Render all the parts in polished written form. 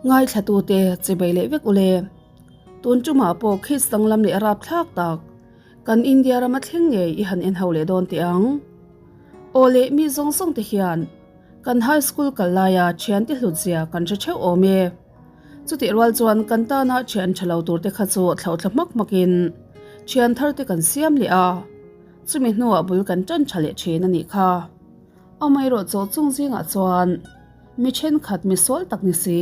Ngaithlatute chibei leh vek ule. Tun tumah pawh case danglam leh rapthlak tak kan India rama thleng ngei i han en ho leh dawn teh ang. Aw leh mi zawng zawng te hian kan high school kal laia thiante hlut zia kan hre theuh awm e. Chutih rual chuan kan tana thian tha lo tur te kha chu thlauh thla hmak hmak in thian thar te kan siam leh a, chumi hnuah bul kan tan tha leh thin a nih kha. Amaherawh chaw chung zingah chuan mi thenkhat mi sual tak ni si,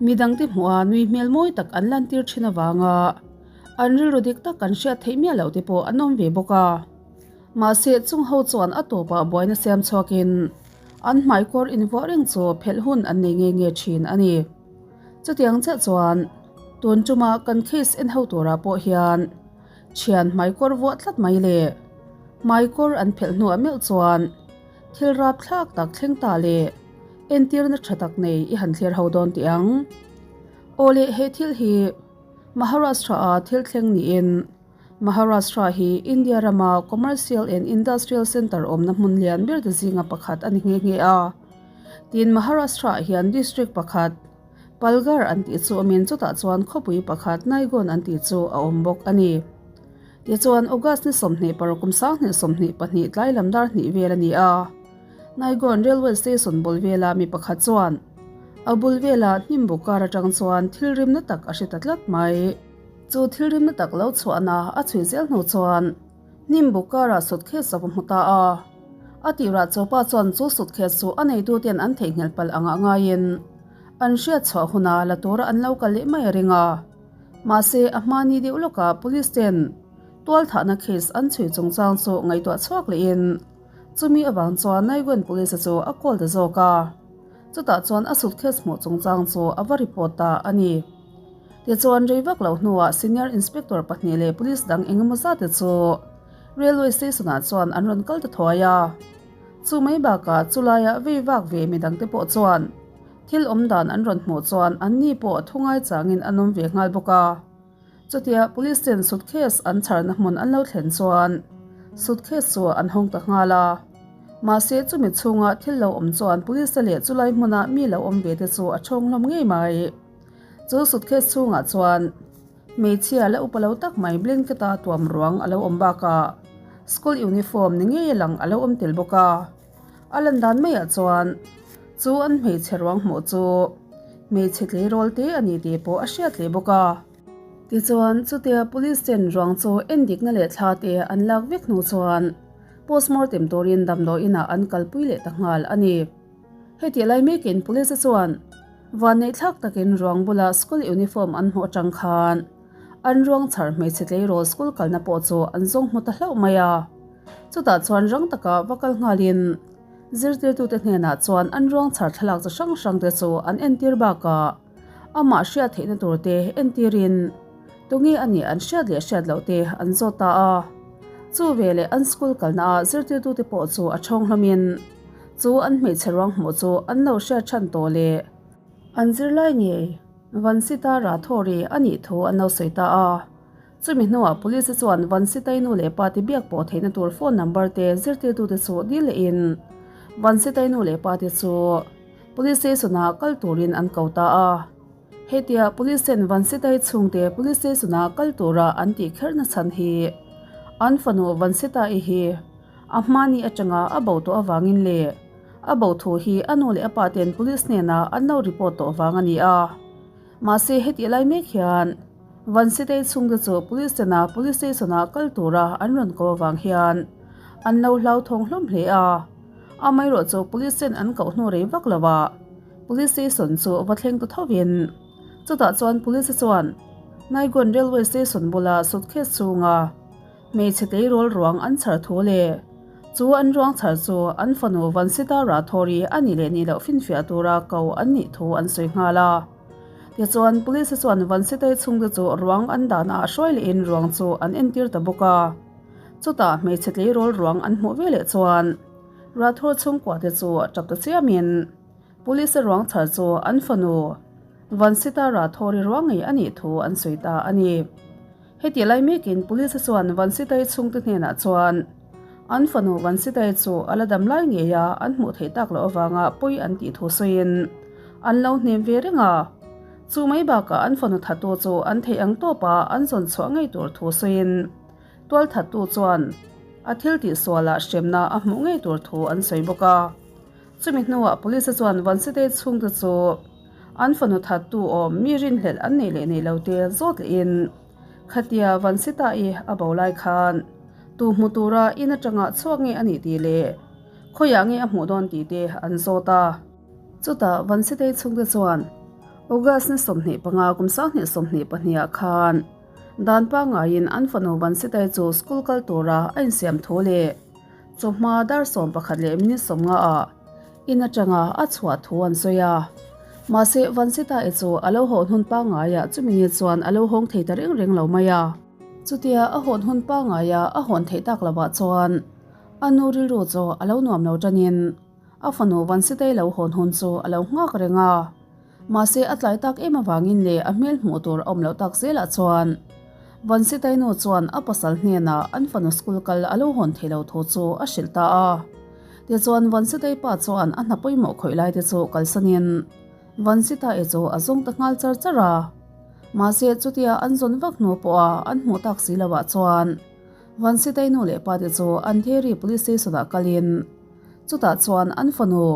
mi dangte hmuha nui hmel mawi tak an lantir thin avanga an rilru dik tak kan hriat theih miah loh te pawh an awm ve bawk a. Mahse chung ho chuan a tawpah buaina siam chhuakin an hmaikawr invuah reng chu phelh hun an nei nge nge thin a ni. Chutiang chiah chuan tun tuma kan case en ho turah pawh hian Thian hmaikawr vuah tlat mai le. Hmaikawr an phelh hnuah meuh chuan thil rapthlak tak thleng ta le entirna tha tak nei i han thlir ho dawn tih ang. Aw le he thil hi Maharashtra a thil thleng niin Maharashtra hi India rama commercial and industrial centre awmna hmun lian ber te zinga pakhat a ni nghe nghe a. Tin Maharashtra ah hian district pakhat Palghar an tih chu awmin chutah chuan khawpui pakhat Naigaon an tih chu a awm bawk a ni. Tichuan August ni 26 kum 2022 tlai lam dar hnih vel a ni a. Naigaon Railway Station bul vela mi pakhat chuan a bul vela hnim buk kar atang chuan thil rimna tak a hre ta tlat mai. Chu thil rimna tak lo chhuahna a chhui zel hnu chuan hnim buk karah sutkheh sava hmu ta a. A tirah chawpa chuan chu sutkheh chu a neituten an theihnghilh palh angah ngaiin an hriat chhuah huna la tura an lo kal leh mai a ring a. Mahse, a hmani deuh lawkah police ten tualthahna case an chhui chungchang chu ngaihtuah chhuak lehin chumi avang chuan Naigaon police chu a call ta zawk a. Chutah chuan a suitcase hmuh chungchang chu a va report ta a ni. Tichuan rei vak loh hnuah senior inspector pahnih leh police dang engemaw zate chu railway station ah chuan an rawn kal ta thuai a. Chu mai bakah chulaiah vei vak ve midangte pawh chuan thil awm dan an rawn hmuh chuan an ni pawh thu ngaichangin an awm ve nghal bawk a. Chutia police ten suitcase an chharna hmun an lo thlen chuan suitcase chu an hawng ta nghal a. Mahse chumi chhunga thil lo awm chuan police te leh chulai hmuna mi lo awm ve te chu a chhawng hlawm ngei mai. Chu suitcase chhungah chuan hmeichhia la upa lo tak mai blanket a tuam ruang a lo awm bakah school uniform ni ngei a lang a lo awm tel bawk a. A lan dan maiah chuan chu an hmeichhe ruang hmuh chu hmeichhe tleirawl te a ni tih pawh a hriat leh bawk a. Tichuan chutia police ten ruang chu endikna leh thla te an lak vek hnu chuan postmortem turin damdawiin ah an kalpui leh ta nghal a ni. Heti lai mekin police chuan vanneihthlak takin ruang bula school uniform an hmuh atang khan an ruang chhar hmeichhe tleirawl school kalna pawh chu an zawng hmu ta hlauh mai a. Chutah chuan rang taka va kal nghalin zirtirtute hnenah chuan an ruang chhar thlalak chi hrang hrang te chu an entir bakah amah hriat theihna tur te entirin tunge a nih an hriat leh hriat loh te an zawt ta a. Chu veleh an school kalna ah zirtirtute pawh chu a thawng hlawmin chu an hmeichhe ruang hmuh chu an lo hriat than tawh leh an zirlai ngei Vansita Rathore a nih thu an lo sawi ta a. Chumi hnuah police chuan Vansitai nu leh pa te biak pawh theihna tur phone number te zirtirtute chu dil lehin Vansitai nu leh pa te chu police station ah kal turin an ko ta a. Hetia police ten Vansitai chhungte police station ah kal tura an tih kherna chhan hi an fanu Vansitai hi a hmani atanga a bo tawh avangin leh a bo thu hi a nu leh a pa ten police hnenah an lo report tawh vang a ni a. Mahse hetih lai mek hian Vansitei chhungte chu police tena police station ah kal tura an rawn ko avang hian an lo hlauthawng hlawm hle a. Amaherawh chu police ten an koh hnu rei vak lo ah police station chu va thleng ta thovin chutah chuan police chuan Naigaon railway station bula suitcase chhunga Hmeichhe tleirawl ruang an chhar thu leh chu an ruang chhar chu an fanu Vansita Rathori a nih leh nih loh finfiah tura ko an nih thu an sawi nghal a. Tichuan, Police chuan Vansitei chhungte chu ruang an danah hruai lehin ruang chu an entir ta bawk a. Chutah hmeichhe tleirawl ruang an hmuh veleh chuan Rathor chhungkuate chu tap ta chiamin Police ruang chhar chu an fanu Vansita Rathori ruang ngei a nih thu an sawi ta a ni. Heti lai mekin Police chuan Vansitai chhungte hnenah chuan an fanu Vansitai chu a la dam lai ngei a, an hmuh theih tak loh avanga pawi an tih thu sawiin an lo hnem ve reng a. Chu mai bakah an fanu thattu chu an theih ang tawpa an zawn chhuah ngei tur thu sawiin tualthattu chuan a thil tihsualah hremna a hmuh ngei tur thu an sawi bawk a. Chumi hnuah Police chuan Vansitei chhungte chu an fanu thattu awm mi rinhlelh an neih leh neih lo te zawt lehin khatia Vansita-i a bo lai khan tu hmu tura in atanga chhuak nge a nih tih leh khawiah nge a hmuh dawn tih te an zawt a. Chutah Vansitei chhungte chuan August ni 25 kum 2022 ah khan dan pangaiin an fanu Vansitei chu school kal tura a insiam thu leh Chawhma dar 11 leh minute 50 ah in atanga a chhuah thu an sawi a. Mahse Vansita-i chu a lo hawn hun pangaiah chumi ni chuan a lo hawng thei ta reng reng lo mai a. Chutia a hawn hun pangaia a hawn theih tak lovah chuan a nu rilru chu a lo nuam lo tanin a fanu Vansitei lo hawn hun chu a lo nghak reng a. Mahse a tlai tak em avangin leh a hmel hmuh tur a awm loh tak zelah chuan Vansitei nu chuan a pasal hnenah an fanu school kal a lo hawn thei lo thu chu a hrilh ta a. Tichuan Vansitei pa chuan a hna pawimawh khawih lai te chu kalsanin Vansitae chu a zawng ta nghal char char a. Mahse chutia an zawn vak hnu pawha an hmuh tak si loah chuan Vansitei nu leh pa te chu Andheri Police Station ah kalin chutah chuan an fanu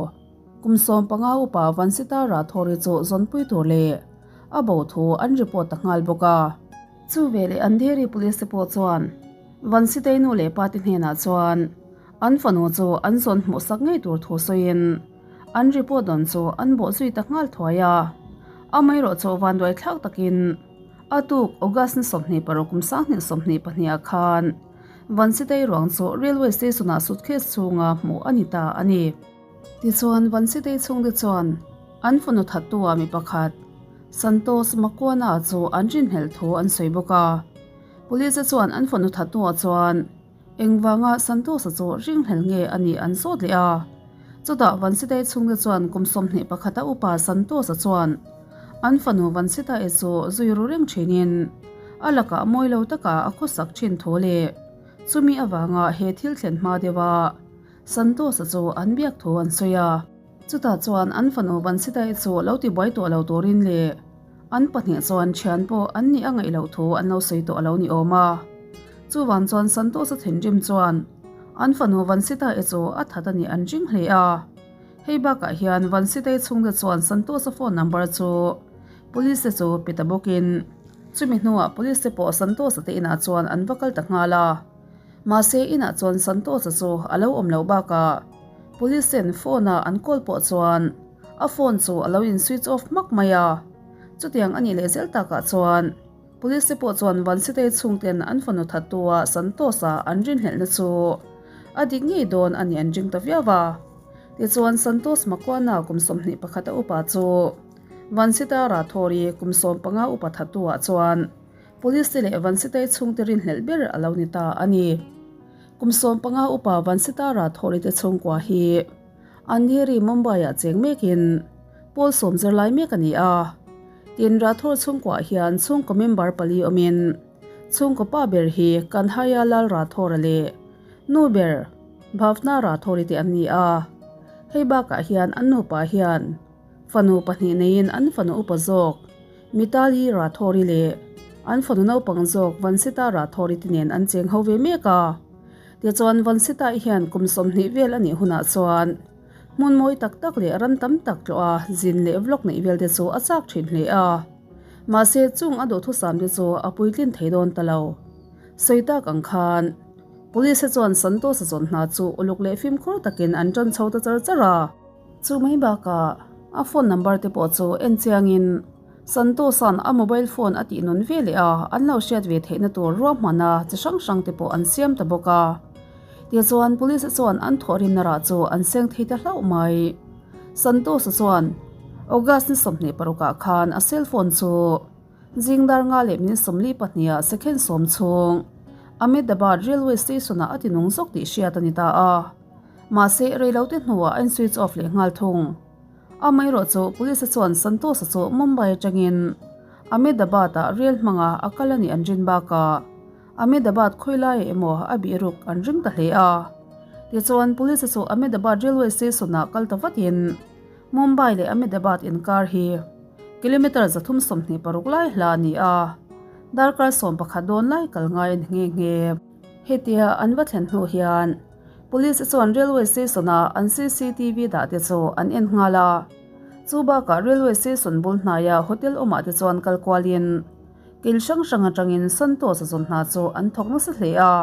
Kum 15 upa Vansita Rathore chu zawnpui tur leh a bo thu an report ta nghal bawk a. Chu veleh Andheri Police te pawh chuan Vansitei nu leh pa te hnenah chuan an fanu chu an zawn hmuhsak ngei tur thu sawiin an report dawn chu an bawhzui ta nghal thuai a. Amaherawhchu vanduai thlak takin a tuk August ni 26 kum 2022 ah khan Vansitei ruang chu Railway Station ah suitcase chhunga hmuh a ni ta a ni. Tichuan, Vansitei chhungte chuan an fanu thattu-ah mi pakhat, Santosh Makwana chu an rinhlelh thu an sawi bawk a. Police-te chuan an fanu thattu-ah chuan engvanga Santosh-a chu ringhlel nge a nih an zawt leh a. Chutah Vansitei chhungte chuan kum 21 a upa Santosh-a chuan an fanu Vansitae chu zui ru reng thinin a lakah mawi lo taka a khawsak thin thu leh chumi avanga he thil thlen hma deuha Santosa chu an biak thu an sawi a, chutah chuan an fanu Vansitai chu lo tibuai tawh lo turin leh an pahnih chuan thian pawh an nih a ngaih loh thu an lo sawi tawh a lo ni awm a. Chuvang chuan Santosa thinrim chuan an fanu Vansitai chu a that a nih an ring hle a. Hei bakah hian Vansitai chhungte chuan Santosa phone number chu Police te chu pe ta bawkin chumi hnuah Police te pawh Santosa te inah chuan an va kal ta nghal a. Mahse inah chuan Santosa chu a lo awm loh bakah Police ten phone a an call pawh chuan a phone chu a lo in switch off hmak mai a. Chutiang a nih leh zel takah chuan Police te pawh chuan Vansitei chhungten an fanu thattu a Santosa an rinhlelhna chu a dik ngei dawn a nih an ring ta viau a. Tichuan Santos Makwana kum 21 a upa chu Vansita Rathori kum 15 upa thattu ah chuan Police te leh Vansitei chhungte rinhlelh ber a lo ni ta a ni. Kum 15 upa Vansita Rathori te chhungkua hi Andheri, Mumbai-ah cheng mekin pawl sawm zir lai mek a ni a. Tin, Rathor chhungkuaah hian chhungkaw member pali awmin chhungkaw pa ber hi Kanhaiya Lal Rathora leh nu ber Bhavna Rathori te an ni a. Hei bakah hian an nupa hian Fanu pahnih neiin an fanu upa zawk Mitali Rathori leh an fanu naupang zawk Vansita Rathori te nen an cheng ho ve mek a. Tichuan Vansita-i hian kum 20 vel a nih hunah chuan hmun mawi tak tak leh ram tam tak tlawh a zin leh vlog neih vel te chu a chak thin hle a. Mahse chung a duhthusam te chu a puitlin thei dawn ta lo. Sawi tak ang khan Police chuan Santosh-a zawn hna chu uluk leh fimkhur takin an tan chho ta char char a. Chu mai bakah a phone number te pawh chu en chiangin Santosh-a'n a mobile phone a tih nun ve leh a, an lo hriat ve theihna tur ruahmana chi hrang hrang te pawh an siam ta bawk a. Tichuan Police chuan an thawhrimna rah chu an seng thei ta hlauh mai. Santosh-a chuan August ni 26 ah khan a cell phone chu zing dar nga leh minute 42 ah second sawm chhung Ahmedabad railway station ah a ti nung zawk tih hriat a ni ta a. Mahse, reilote hnuah a in switch off leh nghal thung. Amaherawhchu, Police chuan Santosh-a chu Mumbai atangin Ahmedabad-ah rel hmanga a kal a nih an rin bakah Ahmedabad khawilaiah emaw a bihruk an ring ta hle a. Tichuan, Police chu Ahmedabad railway station-ah kal ta vatin Mumbai leh Ahmedabad inkar hi Kilometre 326 lai hla a ni a, darkar 11 dawn lai kal ngai a ni nghe nghe. Hetia an va thlen hnu hian Police chuan railway station a an cctv dah te chu an en nghal a, chu bakah railway station bul hnaia hotel awmah te chuan kal kualin kil hrang hrang atangin Santosh-a zawn hna chu an thawk nasa hle a.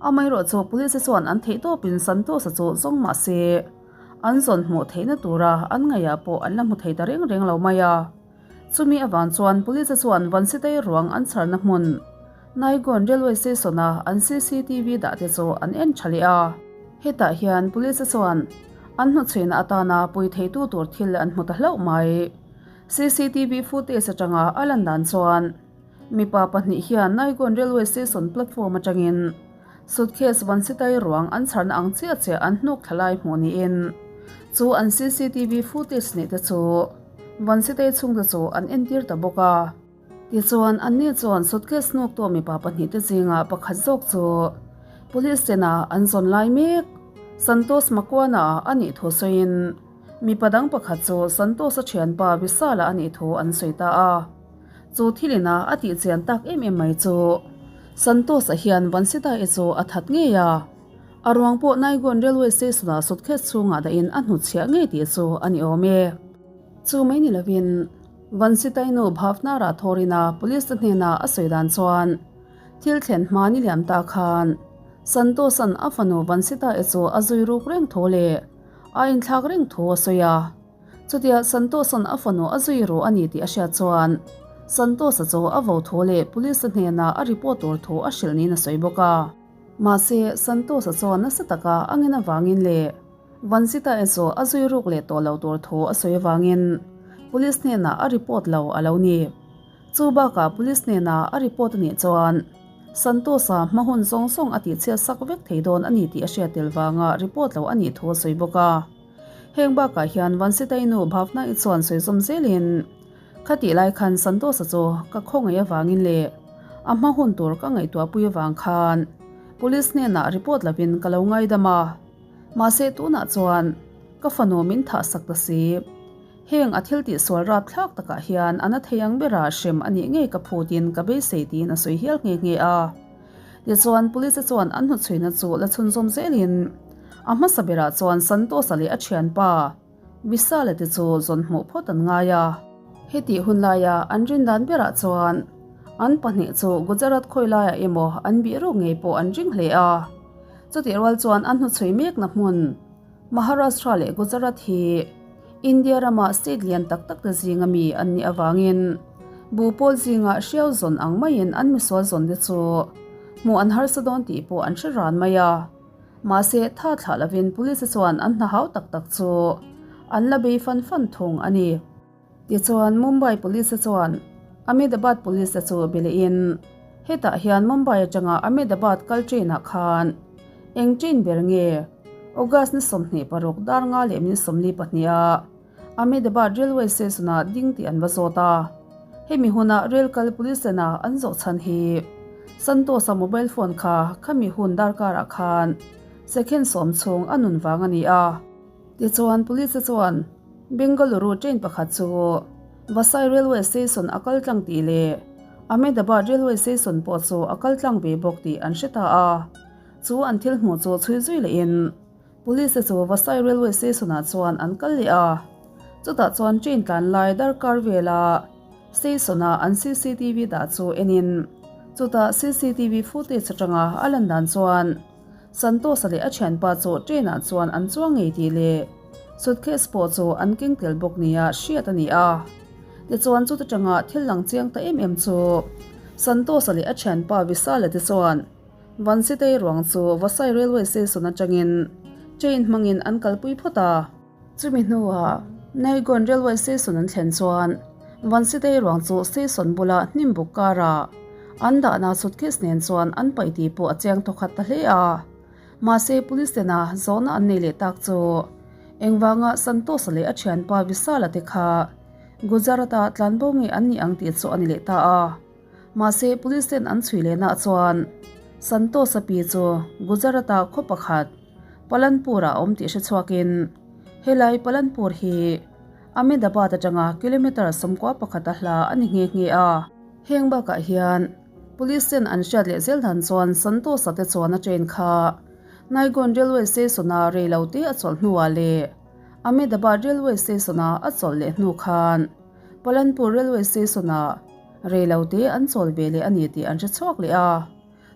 Amaherawhchu police chuan an theih tawpin Santosh-a chu zawng mah se an zawn hmuh theihna tura an ngaihah pawh an la hmu thei ta reng reng lo mai a. Chumi avang chuan Police chuan Vansitei ruang an chharna hmun Naigaon Railway Station-a an cctv dah te chu an en tha leh a. Hetah hian Police chuan an hnuchhuina atana pui theitu tur thil an hmu ta hlauh mai. Cctv footage atanga a lan dan chuan mipa pahnih hian Naigaon Railway Station platform atangin suitcase Vansitei ruang an chharna ang chiah chiah an hnuk thla lai hmuh niin chu an cctv footage nih te chu Vansitei chhungte chu an entir ta bawk a. Tichuan, anni chuan suitcase hnuktu mipa pahnihte zinga pakhat zawk chu Police tena an zawn lai mek Santosh Makwana a nih thu sawiin mipa dang pakhat chu Santosh-a thianpa Vishal-a a nih thu an sawi ta a. Chu thilina a tihchian tak em em mai chu Santosh-a hian Vansita-i chu a that ngei a. A ruang pawh Naigaon Railway Station-ah suitcase chhungah dahin a hnutchhiah ngei tih chu a ni awm e. Chu mai ni lovin Vansitainu Bhavna Rathore-ina Police te hnena a sawi dan chuan thil thlen hma ni liam ta khan Santosh-a'n a fanu Vansita-i chu a zui ruk reng thu leh a inthlak reng thu a sawi a. Chutia Santosh-a'n a fanu a zui ru a ni tih a hriat chuan Santosh-a chu a vo thu leh Police te hnena a report tur thu a hrilh niin a sawi bawk a. Mahse, Santosh-a chuan nasa taka a ngen avangin leh Vanzita erawh a zui ruk leh tawh lo tur thu a sawi avangin Police hnenah a report lo a lo ni. Chu bakah Police hnenah a report a nih chuan Santosh-a hma hun zawng zawng a tihchhiat sak vek thei dawn a ni tih a hriat tel vanga report lo a nih thu a sawi bawk a. Heng bakah hian Vanzita-i nu Bhavna-i chuan sawi zawm zelin, Khatih lai khan Santosh-a chu ka khawngaih avangin leh a hma hun tur ka ngaihtuahpui avang khan Police hnenah report lovin ka lo ngaidam a. Mahse tunah chuan ka fanu min thah sak ta si. Heng a thil tihsual rapthlak takah hian a na thei ang bera hrem a nih ngei ka phutin ka beisei tiin a sawi hial nghe nghe a. Tichuan Police chuan an hnuchhuina chu la chhunzawm zelin a hmasa berah chuan Santosh-a leh a thianpa Visala te chu zawn hmuh phawt an ngai a. Hetih hun laia an rin dan berah chuan an pahnih chu Gujarat khawi laiah emaw an bih ruk ngei pawh an ring hle a. Chutih rual chuan an hnuchhui mekna hmun Maharashtra leh Gujarat hi India rama state lian tak tak te zinga mi an nih avangin buh pawl zinga hriau zawn ang maiin an misual zawn te chu hmuh an harsa dawn tih pawh an hre ran mai a. Mahse, tha thlah lovin Police chuan an hna hau tak tak chu an la bei fan fan thung a ni. Tichuan, Mumbai Police chuan Ahmedabad Police chu be lehin, Hetah hian Mumbai atanga Ahmedabad kal train-ah khan eng train ber nge August ni 26 dar nga leh min 42 ah Ahmedabad Railway Station-ah ding tih an va zawt a. Hemi huna rail kal police lena an zawh chhan hi Santosh-a mobile phone kha khami hun darkarah khan second sawm chhung a nun vang a ni a. Tichuan police chuan Bengaluru train pakhat chu Vasai Railway Station a kal tlang tih leh Ahmedabad Railway Station pawh chu a kal tlang ve bawk tih an hre ta a. Chu an thil hmuh chu chhui zui lehin Police te chu Vasai Railway Station ah chuan an kal leh a, chutah chuan train tlan lai darkar vela station a an cctv dah chu enin chutah cctv footage atanga a lan dan chuan Santosh-a leh a thianpa chu train ah chuan an chuang ngei tih leh suitcase pawh chu an keng tel bawk nia hriat a ni a. Tichuan chuta tanga thil lang chiang ta em em chu Santosh-a leh a thianpa Vishal-a te chuan Vansitei ruang chu Vasai Railway Station atangin train hmangin an kalpui phawt a. Chumi hnuah Naigaon Railway Station an thlen chuan Vansitei ruang chu station bula hnimbuk karah an dahna suitcase nen chuan an paih tih pawh a chiang thawkhat ta hle a. Mahse police tena zawhna an nei leh tak chu engvanga Santosh-a leh a thianpa Vishal-a te kha Gujarat-a tlanbo nge an nih ang tih chu a ni leh ta a. Mahse, police ten an chhui lehna chuan Santosh-a pi chu Gujarat-a khaw pakhat Palanpur-ah a awm tih hre chhuakin helai Palanpur hi. Ahmedabad atanga kilometre 11 a hla a ni nghe nghe a. Heng bakah hian Police ten an hriat leh zel dan chuan Santosa te chuan a train kha Naigaon Railway Station-a rei lo te a chawlh hnuah leh Ahmedabad Railway Station-a a chawlh leh hnu khan Palanpur Railway Station-ah rei lo te an chawl ve leh a ni tih an hre chhuak leh a.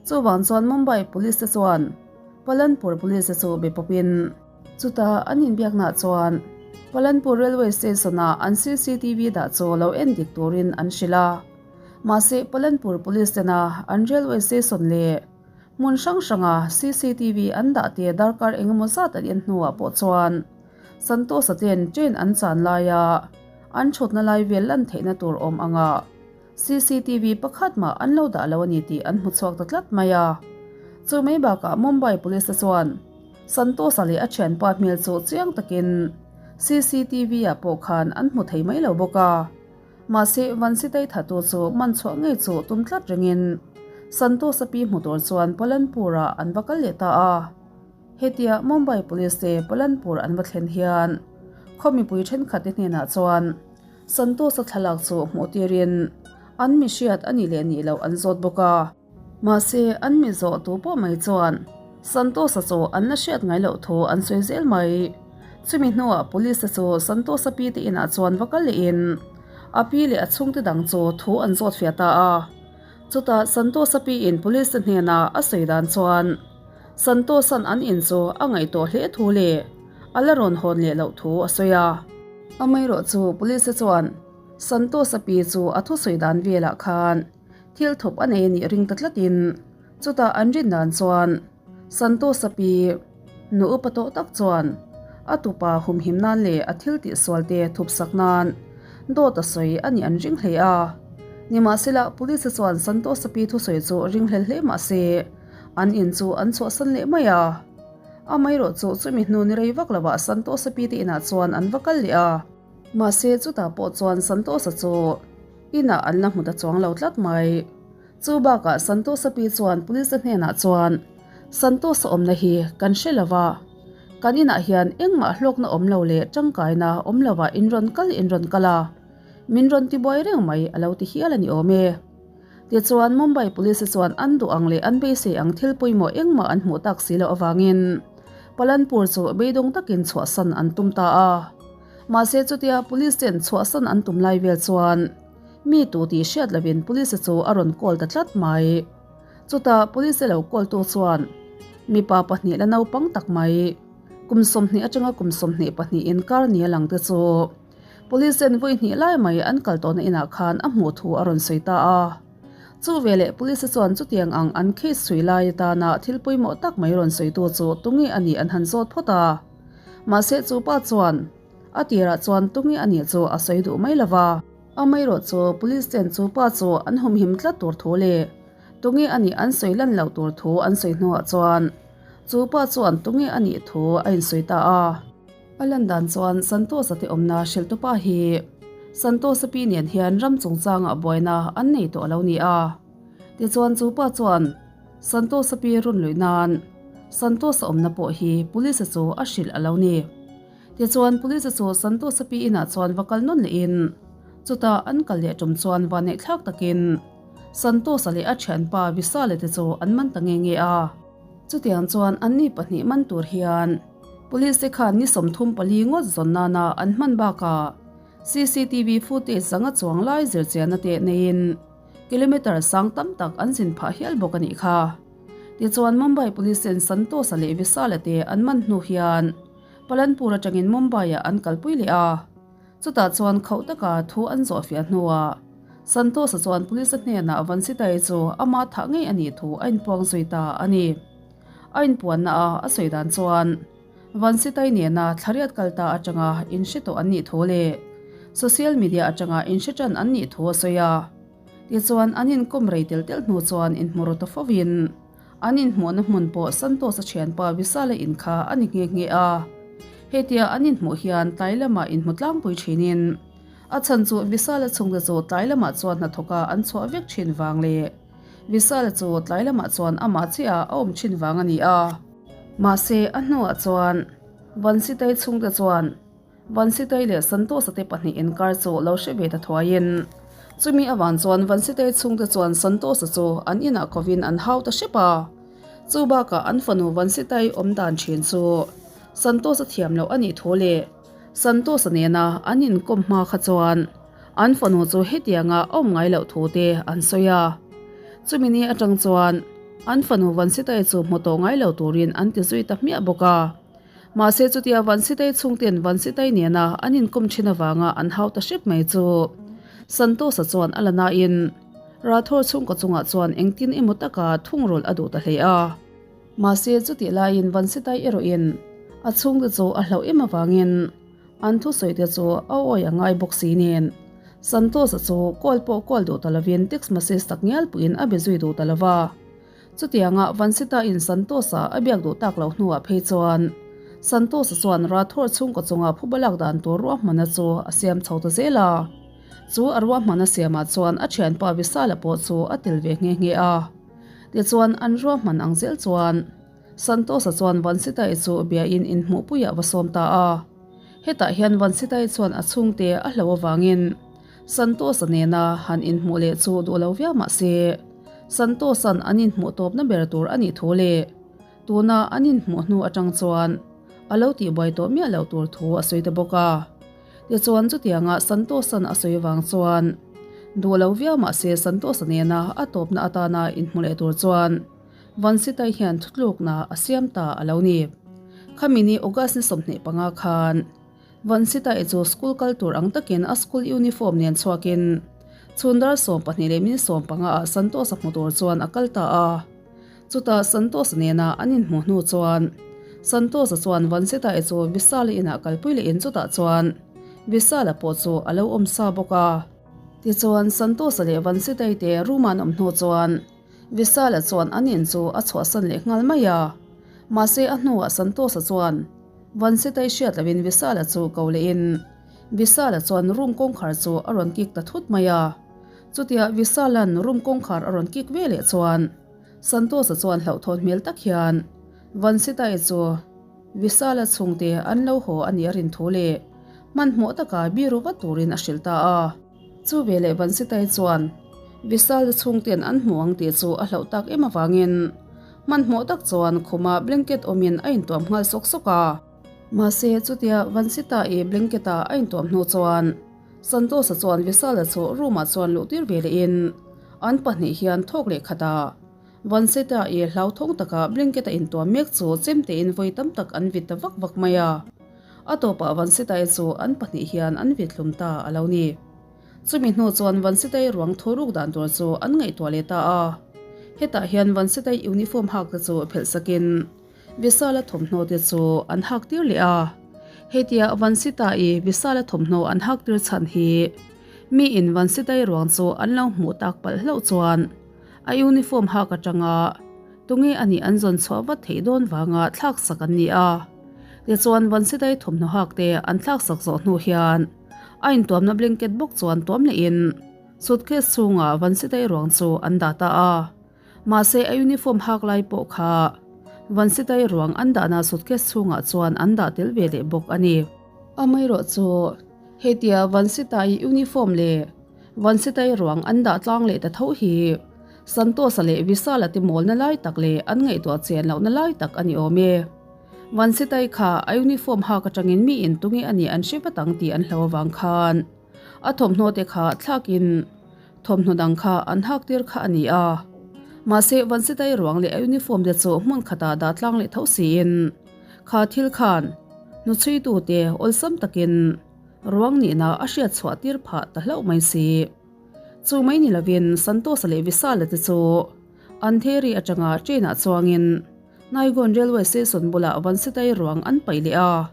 Chuvang chuan Mumbai Police te chuan Palanpur Police te chu be pawpin chutah an inbiaknaah chuan Palanpur Railway Station-a an CCTV dah chu lo en dik turin an hrilh a. Mahse Palanpur Police tena an Railway Station leh hmun hrang hranga CCTV an dah te darkar engemaw zat an en hnuah pawh chuan Santosa ten train an chan laia an thutna lai vel lan theihna tur awm anga CCTV pakhat mah an lo dah lo a ni tih an hmu chhuak ta tlat mai a. Chu mai bakah Mumbai Police te chuan Santosa leh a thianpa hmel chu chiang takin CCTV ah pawh khan an hmu thei mai lo bawk a. Mahse Vansitai thatu chu man chhuah ngei chu tum tlat rengin Santosa pi hmu tur chuan Palanpur-ah an va kal leh ta a. Hetia Mumbai Police te Palanpur an va thlen hian khaw mipui thenkhat te hnenah chuan Santosa thlalak chu hmuh tirin an mi hriat a nih leh nih loh an zawt bawk a. Mahse an mi zawh tu pawh mai chuan Santosa chu an la hriat ngai loh thu an sawi zel mai. Chumi hnuah Police te chu Santosa pi te inah chuan va kal lehin a pi leh a chhungte dang chu thu an zawt fiah ta a. Chutah Santosa piin Police te hnenah a sawi dan chuan Santosa'n an in chu a ngaihtuah hle thu leh a la rawn hawn leh loh thu a sawi a. Amaherawh chu Police te chuan Santosa pi chu a thusawi dan velah khan thil thup a nei a nih ring ta tlatin chutah an rin dan chuan Santosa pi nu upa tawh tak chuan a tupa humhim nan leh a thil tihsual te thup sak nan dawt a sawi a nih an ring hle a. Nimahsela Police te chuan Santosa pi thusawi chu ring hlel hle mahse an in chu an chhuahsan leh mai a. Amaherawh chu chumi hnu ni rei vak lovah Santosa pi te inah chuan an va kal leh a. Mahse chutah pawh chuan Santosa chu inah an la hmu ta chuang lo tlat mai. Chu bakah Santosa pi chuan Police hnenah chuan Santosa awmna hi kan hre lo va, kan inah hian engmah hlawkna awm lo leh tangkaina awm lovah in rawn kal in rawn kal a, min rawn tibuai reng mai a lo ti hial a ni awm e. Tichuan Mumbai Police chuan an duh ang leh an beisei ang thil pawimawh engmah an hmuh tak si loh avangin Palanpur chu beidawng takin chhuahsan an tum ta a. Mahse chutia Police ten chhuahsan an tum lai vel chuan mi tu tih hriat lovin Police chu a rawn call ta tlat mai. Chutah Police lo call tu chuan mipa pahnih la naupang tak mai kum 20 atanga kum 22 inkar nia lang te chu Police ten vawi hnih lai mai an kal tawhna inah khan a hmuh thu a rawn sawi ta a. Chu veleh Police chuan chutiang ang an case chhui lai atana thil pawimawh tak mai rawn sawitu chu tunge a nih an han zawt phawt a. Mahse chu pa chuan a tirah chuan tunge a nih chu a sawi duh mai lo va. Amaherawh chu Police ten chu pa chu an humhim tlat tur thu leh tunge a nih an sawi lan loh tur thu an sawi hnuah chuan chu pa chuan tunge a nih thu a insawi ta a. A lan dan chuan Santosa te awmna hrilhtupa hi Santosa pi nen hian ram chungchangah buaina an nei tawh a lo ni a. Tichuan chu pa chuan Santosa pi run luih nan Santosa awmna pawh hi Police chu a hrilh a lo ni. Tichuan Police chu Santosa pi inah chuan va kal nawn lehin chutah an kal leh tum chuan vanneihthlak takin Santosa leh a thianpa Visale te chu an man ta nge nge a. Chutiang chuan anni pahnih man tur hian Police te khan ni 34 ngawt zawn nana an hman bakah CCTV footage zanga chuang lai zirchianna te neiin kilometre sang tam tak an zin phah hial bawk a nih kha. Tichuan Mumbai Police ten Santosa leh Visala te an man hnu hian Palanpur atangin Mumbai-ah an kalpui leh a. Chutah chuan khauh taka thu an zawh fiah hnuah Santosa chuan Police hnenah Vansitai chu ama thah ngei a nih thu a inpuang zui ta a ni. A inpuanna a a sawi dan chuan Vansitai nena thlariat kal ta atanga inhre tawh an nih thu leh social media atanga inhre tan an nih thu a sawi a. Tichuan an inkawm rei tel tel hnu chuan inhmu ru ta fovin an inhmuhna hmun pawh Santosa thianpa Visala in kha a ni nghe nghe a. Hetia an inhmuh hian tlai lamah inhmu tlangpui thinin a chhan chu Visala chhungte chu tlai lamah chuan hnathawka an chhuah vek thin vang leh Visala chu tlai lamah chuan amah chiah a awm thin vang a ni a. Mahse a hnuah chuan Vansitai chhungte chuan. Vansitai leh Santosa te pahnih inkar chu lo hre ve ta thuaiin chumi avang chuan Vansitai chhungte chuan Santosa chu an inah kovin an hau ta hrep a. Chu bakah an fanu Vansitai awm dan thin chu Santosa thiam loh a nih thu leh Santosa nena an inkawm hma kha chuan an fanu chu hetianga awm ngai loh thu te an sawi a. Chumi ni atang chuan an fanu Vansitai chu hmu tawh ngai lo turin an ti zui ta hmiah bawk a. Mahse chutia Vansitai chhungten Vansitai nena an inkawm thin avanga an hau ta hrep mai chu Santosa chuan a la nain Rathore chhungkaw chungah chuan engtin emaw taka thungrulh a duh ta hle a. Mahse chutih laiin Vansitai erawhin a chhungte chu a hlauh em avangin an thusawite chu a awi a ngai bawk si nen Santosa chu call pawh call duh ta lovin text message tak ngial puiin a be zui duh ta lova. Chutianga Vansita-in Santosa a biak duh tak loh hnuah phei chuan Santosa chuan Rathore chhungkaw chunga phuba lak dan tur ruahmana chu a siam chho ta zel a. Chu a ruahmana siamah chuan a thianpa Visala pawh chu a tel ve nghe nghe a. Tichuan an ruahman ang zel chuan Santosa chuan Vansita-i chu biain inhmuhpuiah va sawm ta a. Hetah hian Vansita-i chuan a chhungte a hlo avangin Santosa nena han inhmuh leh chu duh lo viau mah se, Santosa'n an inhmuh tawpna ber tur a nih thu leh tuna an inhmuh hnu atang chuan a lo tihbuai tawh miah loh tur thu a sawi ta bawk a. Tichuan chutianga Santosa'n a sawi vang chuan duh lo viau mah se Santosa nena a tawpna atana inhmu leh tur chuan Vansitai hian thutlukna a siam ta a lo ni. Khami ni August ni 25 khan Vansita-i chu school kal tur ang takin a school uniform nen chhuakin chhun dar 12 leh min 15 ah Santosa hmu tur chuan a kal ta a. Chutah Santosa nena an inhmuh hnu chuan Santosa chuan Vansita-i chu Visala inah kalpui lehin chutah chuan Visala pawh chu a lo awm sa bawk a. Tichuan Santosa leh Vansita-i te room-a an awm hnu chuan Visala chuan an in chu a chhuahsan leh nghal mai a. Mahse a hnuah Santosa chuan Vansitai hriat loin Visala chu ko lehin Visala chuan room kawngkhar chu a rawn kik ta thut mai a. Chutia Visala'n room kawngkhar a rawn kik ve leh chuan Santosa chuan hlauhthawn hmel tak hian Vansitai chu Visala chhungte an lo haw a nih a rin thu leh hmanhmawh taka biru vat turin a hrilh ta a. Chu veleh Vansitai chuan Visala chhungten an hmu ang tih chu a hlauh tak em avangin hmanhmawh tak chuan khuma blanket awmin a intuam nghal sawk sawk a. Mahse chutia Vansita-i blanket-a a intuam hnu chuan Santosa chuan Visala chu room-ah chuan luh tir ve lehin an pahnih hian thawk leh khatah Vansita-i hlauthawng taka blanket-a intuam mek chu chemtein vawi tam tak an vit ta vak vak mai a. A tawpah Vansitai chu an pahnih hian an vit hlum ta a lo ni. Chumi hnu chuan Vansitai ruang tho ruk dan tur chu an ngaihtuah leh ta a. Hetah hian Vansitai uniform hak te chu phelh sakin Visala thawmhnaw te chu an hak tir leh a. Hetia Vansitai Visala thawmhnaw an hak tir chhan hi miin Vansitai ruang chu an lo hmuh tak palh hlauh chuan a uniform hak atanga tunge a nih an zawn chhuah vat theih dawn vanga thlak sak an ni a. Tichuan Vansitai thawmhnaw hak te an thlak sak zawh hnu hian a intuamna blanket bawk chuan tuam lehin suitcase chhungah Vansitai ruang chu an dah ta a. Mahse a uniform hak lai pawh kha Vansitai ruang an dahna suitcase chhungah chuan an dah tel ve leh bawk a ni. Amaherawh chu hetia Vansitai uniform leh Vansitai ruang an dah tlang leh ta tho hi Santosa leh Visala te mawlna lai tak leh an ngaihtuah chian lohna lai tak a ni awm e. Vansitai kha a uniform hak atangin mi in tunge a nih an hre vat ang tih an hlo avang khan a thawmhnaw te kha thlakin thawmhnaw dang kha an hak tir kha a ni a. Mahse Vansitai ruang leh a uniform te chu hmun khatah dah tlang leh tho siin kha thil khan hnuchhuitute awlsam takin ruang nihna a hriat chhuah tir phah ta hlauh mai si. Chu mai ni lovin Santosa leh Visala te chu Andheri atanga train ah chuangin Naigaon Railway Station bulah Vansitai ruang an paih leh a.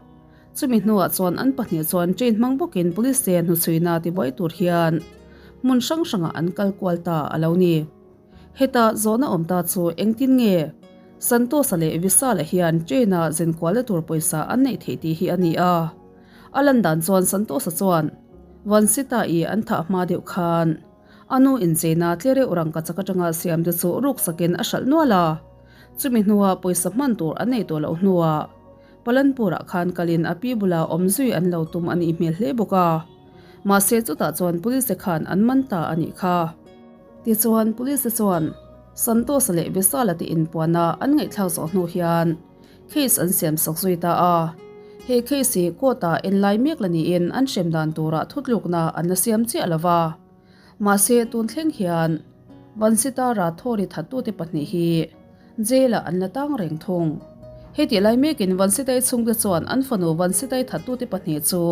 Chumi hnuah chuan an pahnih chuan train hmang bawkin police te hnuchhuina tibuai tur hian hmun hrang hrangah an kal kual ta a lo ni. Heta zawhna awm ta chu engtin nge Santosa leh Visala hian train-a zin kualna tur pawisa an neih theih tih hi a ni a. A lan dan chuan Santosa chuan Vansita-i an thah hma deuh khan A nu incheina tle reuh rangkachak atanga siam te chu ruk sakin a hralh nual a. Chumi hnuah pawisa hman tur an nei tawh loh hnuah. Palanpur-ah khan kalin a pi bula awm zui an lo tum a nih hmel hle bawk a. Mahse chutah chuan police te khan an man ta a nih kha. Tichuan police te chuan Santosh-a leh Vishal-a te inpuana an ngaihthlak zawh hnu hian case an siam sak zui ta a. He case hi court-ah enlai mek la niin an hrem dan turah thutlukna an la siam chiah lo va. Mahse tun thleng hian Vansitara Thawri thattute pahnih hi Jail-ah an la tang reng thung. Hetih lai mekin Vansitai chhungte chuan an fanu Vansitai thattute pahnih chu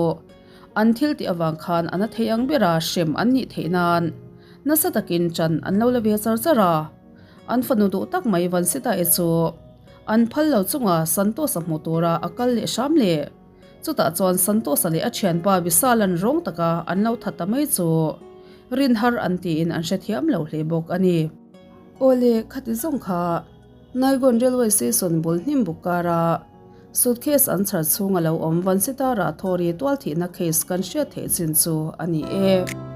an thil tih avang khan an a thei ang bera hrem an nih theih nan nasa takin ṭan an lo la ve char char a. An fanu duh tak mai Vansitai chu an phal lo chunga Santosh-a hmuh tura a kal leh hram leh. Chutah chuan Santosh-a leh a thianpa Vishal-a'n rawng taka an lo that ta mai chu rin har an tiin an hrethiam lo hle bawk a ni. Awle, khati zawng kha Naigon Railway Station bul hnim buk kara suitcase an chhar chhunga lo awm Vansitara Thawri tualthihna case kan hriat theih chin chu a ni e.